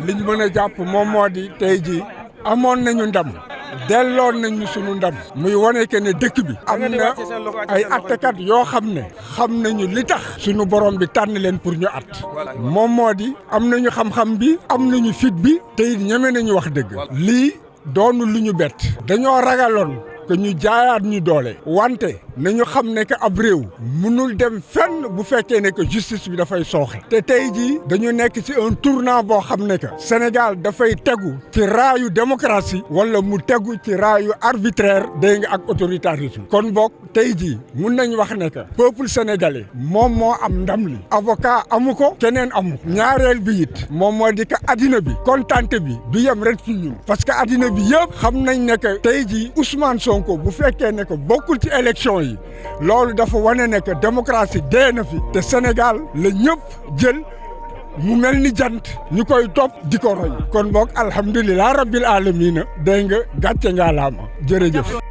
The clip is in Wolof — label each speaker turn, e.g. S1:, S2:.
S1: liñ mën a jàpp moom moo di tey jii amoon nañu ndam delloon nañu sunu ndam muy wane que ne dëkk bi am na ay attekat yoo xam ne xam nañu li tax sunu borom bi tànn leen pour ñu at moom moo di am nañu xam-xam bi am nañu fit bi te it ñeme nañu wax dëgg lii doonu lu ñu bett dañoo ragaloon que ñu jaayaat ñu doole wante nañu xam ne que ab réew mënul dem fenn bu fekkee ne que justice bi dafay sooxe te tey jii dañu nekk ci un tournant boo xam ne que Sénégal dafay tegu ci raayu démocratie wala mu tegu ci raayu arbitraire dégg nga ak autoritarisme kon boog tey jii mun nañ wax ne que peuple sénégalais moom moo am ndam li avocat amu ko keneen amu ko ñaareel bi it moom moo di que addina bi kontante bi du yem rek ci ñun parce que addina bi yëpp xam nañ ne que tey jii Ousmane Sonko bu fekkee ne que bokkul ci élection yi loolu dafa wane ne que démocratie dee na fi te Sénégal la ñëpp jël mu mel ni jant ñu koy topp di ko roy kon boog alhamdulilah rabbil alamina dégg nga gàcce ngaalaama jërëjëf